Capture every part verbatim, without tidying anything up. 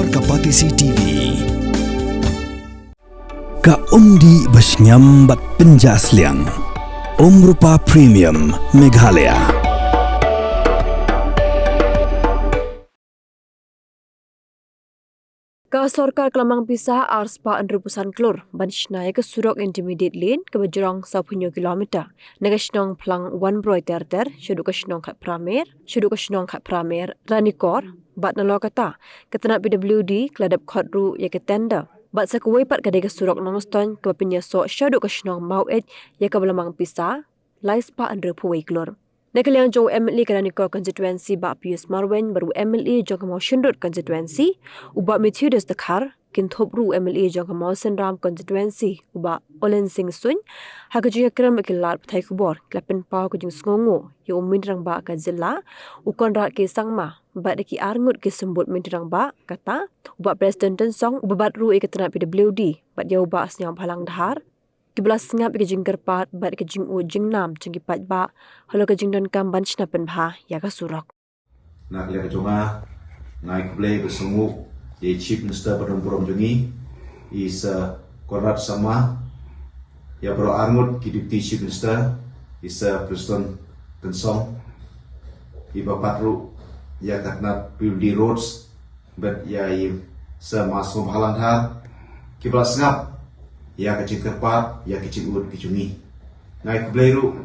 Ka Batesi T V. Ka umdih ba shngiam bad pynjah sliang. Umrupa Premium Meghalaya. Ka sorkar ka la mang pisa arspah hynriewphew san klur ban shna ïa ka surok intermediate lane kaba jrong sawphew hynñiew kilometer na ka shnong Phlang Wanbroi ter ter shaduh ka shnong Khatphra Mer, shaduh ka shnong Khatphra Mer Ranikor, bad nalor kata ka tnat P W D ka la dep khot ruh ïa ka tender. Bad sa kawei pat ka dei ka surok Nongstoiñ kaba pynïasoh shaduh ka shnong Maweit ïa kaba la mang pisa laispah hynriewphew wei klur. Na ka liang jong u M L A ka Ranikor constituency Bah Pius Marwein bad u M L A jong ka Mawshynrut constituency u Bah Methodius Dkhar, kin thup ruh u M L A jong ka Mawsynram constituency u Bah Olen Singh Suin ha ka jingïakren bad ki lad pathai khubor, ki la pynpaw ka jingsngewnguh ïa u Myntri Rangbah ka jylla u Conrad K Sangma bad ïa ki arngut ki symbud Myntri Rangbah, kata u Bah Prestone Tynsong uba bat ruh ïa ka tnat P W D bad ïa u Bah Sniawbhalang Dhar, kiba la sngap ïa ka jingkyrpad bad ïa ka jingud jingnam jong ki paidbah halor ka jingdonkam ban shna pynbha ïa ka surok. Na ka liang ka jong nga, nga ai khublei bad sngewnguh ïa i Chief Minister ba don burom jong ngi, i Sir Conrad Sangma, ïa baroh arngut ki Deputy Chief Minister, i Sir Prestone Tynsong, iba bat ruh ïa ka tnat P W D Roads, bad ïa i Sir Ma Sniawbhalang Dhar, kiba la sngap ïa ka jingkyrpad, ïa ka jingud ka jong ngi. Nga ai khublei ruh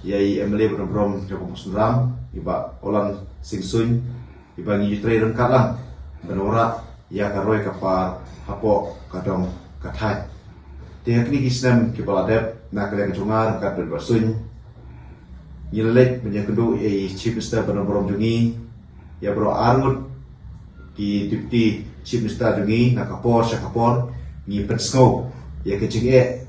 ïa i M L A ba don burom jong ka Mawsynram, i Bah Olen Singh Suin, iba ngi ju trei ryngkat lang ban wanrah ïa ka roi ka par hapoh ka dong ka thaiñ. Te ha kine ki snem kiba la dep, na ka liang ka jong nga ryngkat bad i Bah Suin, ngi la leit ban ïakynduh ïa i Chief Minister ba don burom jong ngi, ïa baroh arngut ki Deputy Chief Minister jong ngi, na ka por sha ka por ngi pynsngew ïa ka jingeh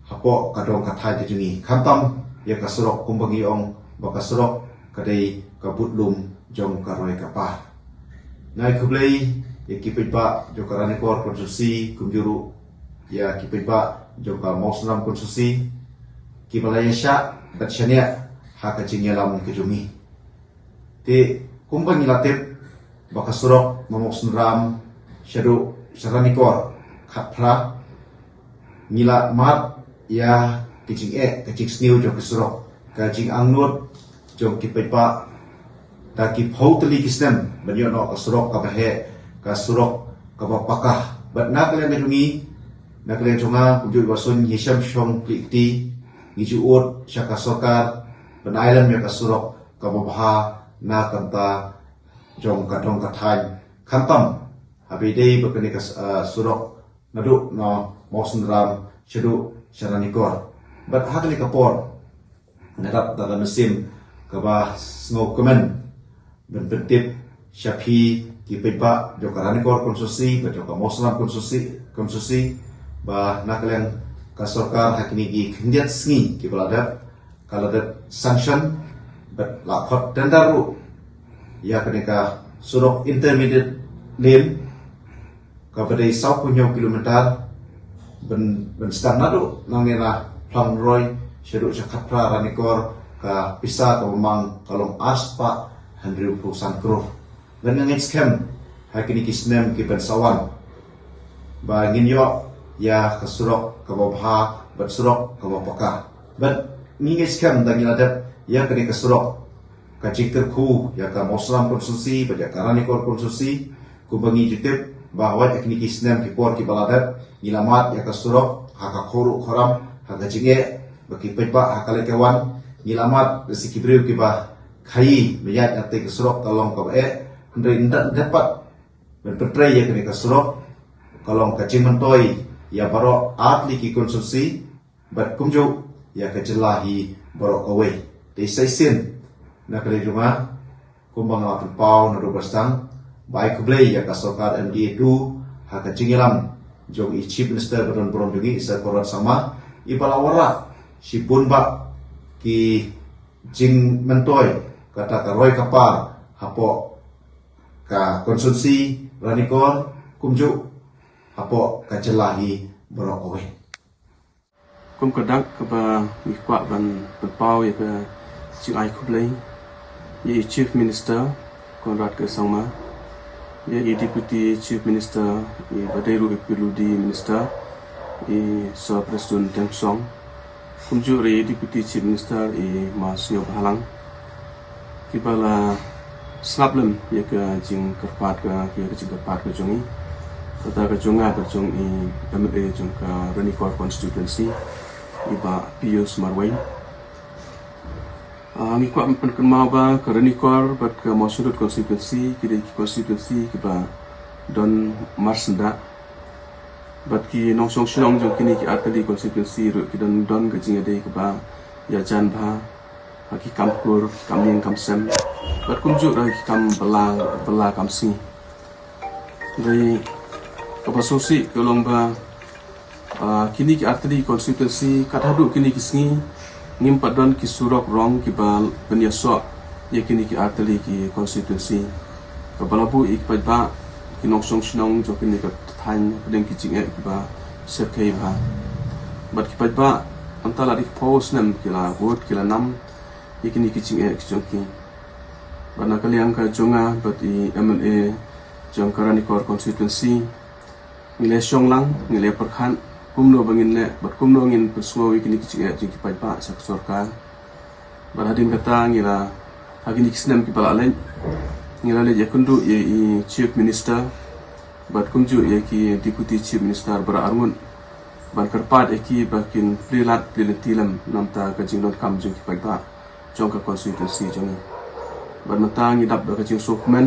hapoh ka dong ka thaiñ ka jong ngi, khamtam ïa ka surok kumba ngi ong ba ka surok ka dei ka budlum jong ka roi ka par. Nga ai khublei ïa ki paidbah jong ka Ranikor constituency kumjuh ruh ïa ki paidbah jong ka Mawsynram constituency, kiba la ïashah bad shaniah ha ka jingïalam ka jong ngi. Te kumba ngi la tip ba ka surok na Mawsynram shaduh sha Ranikor Khatphra, ngi la mad ïa ka jingeh ka jingsniew jong ka surok, ka jingangnud jong ki paidbah da ki phew tylli ki snem ban ïoh noh ka surok kaba heh, ka surok kaba paka. Bad na ka liang ka jong ngi, na ka liang jong nga kumjuh i Bah Suin, ngi shem shong plie kti, ngi ju ud sha ka sorkar ban ai lem ïa ka surok kaba bha na ka bynta jong ka dong ka thaiñ, khamtam haba ïadei bad kane ka, ah, surok naduh na Mawsynram shaduh sha Ranikor. Bad ha kane ka por nga dap da ka mynsiem kaba sngewkmen ban pyntip sha phi ki paidbah jong ka Ranikor constituency bad jong ka Mawsynram constituency, constituency, ba na ka liang ka sorkar ha kine ki khyndiat sngi kiba la dep ka la dep sanction bad la khot tender ruh ïa kane ka surok intermediate lane kaba dei sawphew hynñiew kilometer ban, ban sdang naduh nangne na Phlang Wanbroi shaduh sha Khatphra Ranikor, ka pisa kaba mang ka long arspah hynriewphew san klur. Bad nga ngeit skhem ha kine ki snem kiban sa wan ba ngin ïoh ïa ka surok kaba bha bad surok kaba paka. Bad ngi ngeit skhem da ngi la dep ïa kane ka surok, ka jingkyrkhu ïa ka Mawsynram constituency bad ïa ka Ranikor constituency, kumba ngi ju tip ba hawai ha kine ki snem ki por kiba la dep ngi la mad ïa ka surok ha ka khawruh khawram, ha ka jingeh ba ki paidbah ha ka leit ka wan, ngi la mad da shi ki briew kiba khaïi ba ïaid na katei ka surok ka long kaba eh, hynrei ynda dep pat ban pyntrei ïa kane ka surok ka long ka jingmyntoi ïa baroh artylli ki constituency bad kumjuh ïa ka jylla hi baroh kawei. Te sa shisien na ka liang jong nga, kumba nga la pynpaw naduh ba sdang, ba ai khublei ïa ka sorkar M D A two ha ka jingïalam jong i Chief Minister ba don burom jong ngi, i Sir Conrad Sangma, iba la wanrah shibun bah ki jingmyntoi kata ka roi ka par hapoh ka constituency Ranikor kumjuh hapoh ka jylla hi baroh kawei. Kum ka dak kaba ngi kwah ban pynpaw ïa ka jingai khublei ïa i Chief Minister Conrad K Sangma, Ïa i Deputy Chief Minister, i ba dei ruh i P W D Minister, i Sir Prestone Tynsong. Kumjuh ruh i Deputy Chief Minister, i Ma Sniawbhalang. Kiba la sngap lem ïa ka jingkyrpad ka, ïa ka jingkyrpad ka jong i. Kata ka jong nga bad jong i M L A jong ka Ranikor constituency, i Bah Pius Marwein. Ah, ngi kwah pynkynmaw ba ka Ranikor bad ka Mawshynrut constituency ki dei ki constituency kiba don marsyndah. Bad ki nongshong shnong jong kine ki artylli constituency ruh ki don, don ka jingïadei kaba ïajan bha ha ki kam kur, ki kam ïing kam sem, bad kumjuh ruh ha ki kam bylla, bylla kam sngi. Dei kaba sngewsih ka long ba, ah, kine ki artylli constituency, kat haduh kine ki sngi ngim pat don ki surok rong kiba pynïasoh ïa kine ki artylli ki constituency. Kaba la buh ïa ki paidbah, ki nongshong shnong jong kine ki thaiñ hapdeng ki jingeh kiba shyrkhei bha. Bad ki paidbah mynta la dei ki phew snem ki la vote, ki la nam ïa kine ki jingeh ki jong ki. Bad na ka liang ka jong nga bad i M L A jong ka Ranikor constituency, ngi la shong lang, ngi la pyrkhat kumno ba ngin leh bad kumno ngin pynsngew ïa kine ki jingeh jong ki paidbah sha ka sorkar. Bad hadien kata ngi la, ha kine ki snem kiba la leit, ngi la leit ïakynduh ïa i Chief Minister bad kumjuh ïa ki Deputy Chief Minister baroh arngut, ban kyrpad ïa ki ba kin plie lad plie lynti lem namar ka jingdonkam jong ki paidbah jong ka constituency jong ngi. Bad mynta ngi dap da ka jingsngewkmen.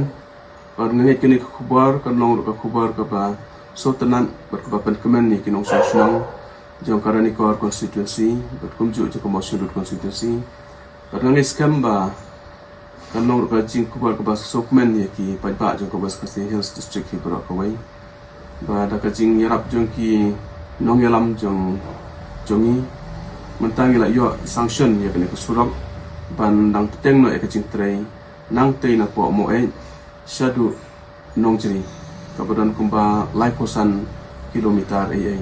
Bad nga ngeit kane ka khubor kan long ruh ka khubor kaba sngewtynnat bad kaba pynkmen ïa ki nongshong shnong jong ka Ranikor constituency bad kumjuh jong ka Mawshynrut constituency. Bad nga ngeit skhem ba kan long ruh ka jingkhubor kaba sngewkmen ïa ki paidbah jong ka West Khasi Hills District hi baroh kawei. Ba da ka jingïarap jong ki nongïalam jong, jong ngi, mynta ngi la ïoh sanction ïa kane ka surok ban dang bteng noh ïa ka jingtrei nangtei napoh Moeiñ shaduh Nongjri, kaba don kumba laiphew san kilometer ei ei.